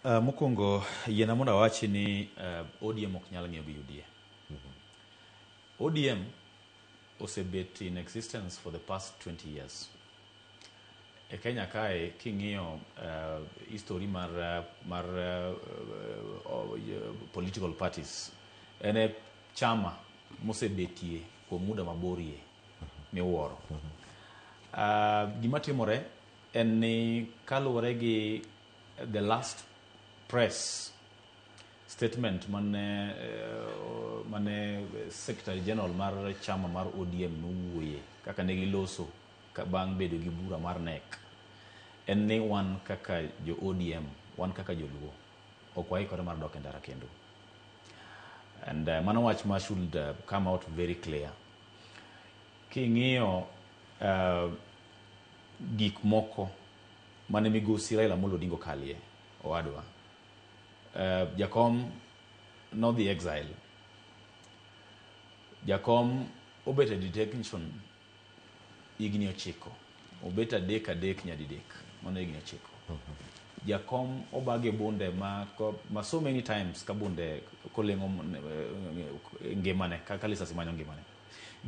Mokwongo yiena mondo awachi ni ODM ok nyal ng'iew gi UDA. ODM osebet in existence for the past 20 years. E Kenya kae king'iyo history mar political parties, en e chama mosebetie kuom muda maborie miwuoro. Gima timore en ni kaluwore gi the last press statement mane Secretary General mar chama mar ODM nowuoye kaka ne giloso ka bang' bedo gi bura mar NEC, en ni wan kaka jo ODM, wan kaka joluo, ok waikore mar dok e ndara kendo. And mano wach ma should come out very clear. King'iyo gik moko mane migosi Raila Amolo Odinga okalie owadwa, jakom nodhi exile, jakom obet e detention higni 9, obet adek adek nyadidek, mano higni 9. Jakom obage bunde ma so many times ka bunde koleng'o ngimane kaka lisasi manyo ngimane.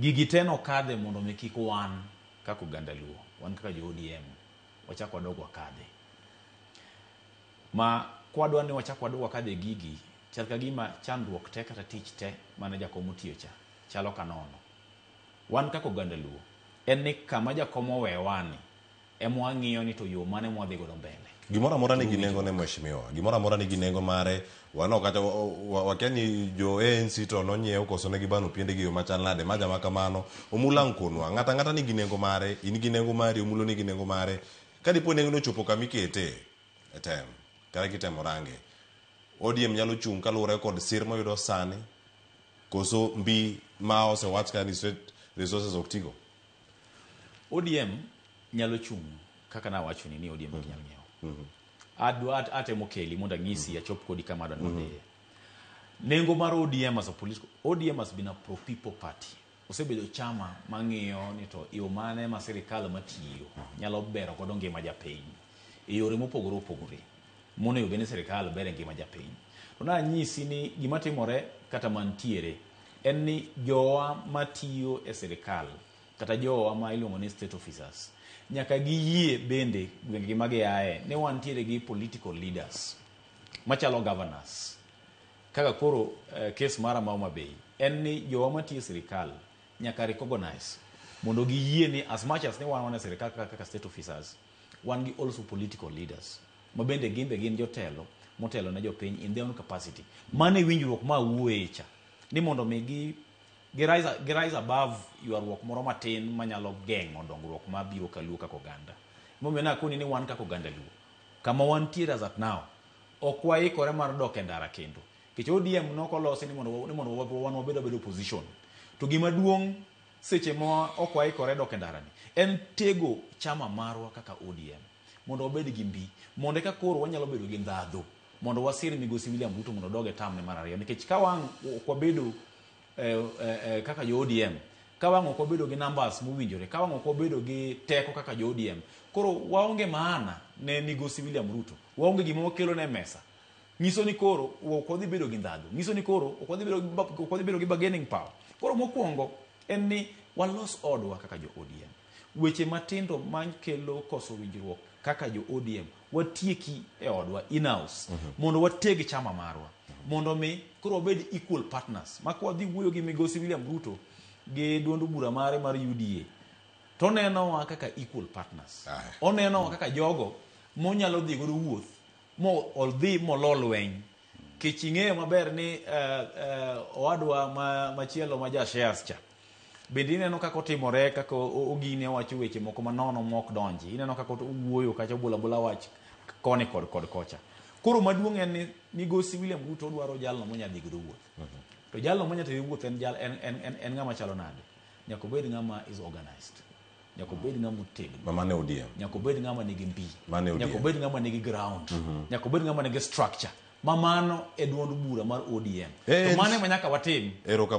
Gigi te nokadhe mondo mi kik wan kaka oganda Luo, wan kaka jo ODM, wachak wadog wakadhe. Ma kwadwa ni wachak wadog wakadhe gigi, chal ka gima chandruok te kata tich te mane jakom otiyo cha chalo ka nono. Wan kaka oganda Luo, en ni kama jakom owewani ema wang'iyo ni to yo mane mwadhi godo mbele. Gimoro amora nigi nengo ne, mheshimiwa, gimoro amora nigi nengo mare. Wano kata wakia ni jo ANC to nonyiew koso ne gibano piendegi e yo machal nade ma jama kamano. Omulo ang' konwa ng'ato ang'ata nigi nengo mare, in gi nengo mari, Omulo nigi nengo mare. Ka dipo nengo no ochopo kama ikete e tem kata kitemo range, ODM nyalo chung' kaluwore kod sir moyudo sani koso mbi ma osewach ka ni state resources ok tigo. ODM nyalo chung' kaka nawachoni ni ODM ok nyal ng'iewo. Adwa atemo keli mondo anyisi achop kodi kama adwa ni wadhiye. Nengo mar ODM as a political, ODM has been a pro people party. Osebedo chama mang'iyo ni to yo mane ma sirikal matiyo nyalo bero godo ngima japiny e yore mopogore opogore monego bed ni sirikal bere ngima japiny. To nanyisi ni gima timore kata mantiere en ni jowa matiyo e sirikal kata jowa ma iluongo ni state officers nyaka giyie bende gwengegi ma giaye ni wantiere gi political leaders machalo governors. Kaka koro case mara ma Homa Bay en ni jowa matiyo e sirikal nyaka recognize mondo giyie ni as much as ni wan e sirikal kaka state officers, wan gi also political leaders ma bende gin be gin jotelo motelo ne jopiny in their own capacity. Mano e winjruok ma awuoye cha ni mondo mi gi rise above ywaruok moro matin manyalo geng'o dongruok mabiro kaluo kaka oganda. Emomiyo nakoni ni wan kaka oganda Luo, kama wantiere as at now, ok waikore mar dok e ndara kendo. Nikech ODM nokolosi ni mondo wan wabed abedo opposition. To gima duong' seche ma ok waikore dok e ndara ni en tego chama marwa kaka ODM mondo wabed gi mbi, mondo eka koro wanyalo bedo gi ndhadhu mondo wasir migosi William Ruto mondo odog e term ne mar ariyo. Nikech ka wang' ok wabedo kaka jo ODM, ka wang' ok wabedo gi numbers mowinjore, ka wang' ok wabedo gi teko kaka jo ODM, koro waonge maana ne migosi William Ruto, waonge gima wakelo ne mesa. Nyiso ni koro ok wadhi bedo gi ndhadhu, nyiso ni koro ok wadhi bedo gi bargaining power. Koro mokwongo en ni walos odwa kaka jo ODM. Weche matindo makelo koso winjruok kaka jo ODM watieki e odwa in-house mondo wateg chama marwa mondo mi koro wabed equal partners ma kwadhi wuoyo gi migosi William Ruto gi duond bura mare mar UDA to onenowa kaka equal partners. Onenowa kaka jogo monyalo dhi godo wuoth mo odhi molo lweny. Kech ing'eyo maber ni owadwa machielo ma ja shares cha bende ineno kaka otimore, kaka ogine owacho weche moko manono mok donji. Ineno kaka owuoyo kacha, obola bola wach koni kod kocha. Koro maduong' en ni migosi William Ruto dwaro jalno monya dhi godo wuoth. To jalno monya tere wuoth en, jal, en ng'ama chalo nade? Nyaka obed ng'ama is organized, nyaka obed ng'ama otegno. Ma mane ODM. Nyaka obed ng'ama nigi mbi. Mane ODM. Nyaka obed ng'ama nigi ground, nyaka obed ng'ama nigi structure ma mano e duond bura mar ODM. To mano ema nyaka watim. Erokamano.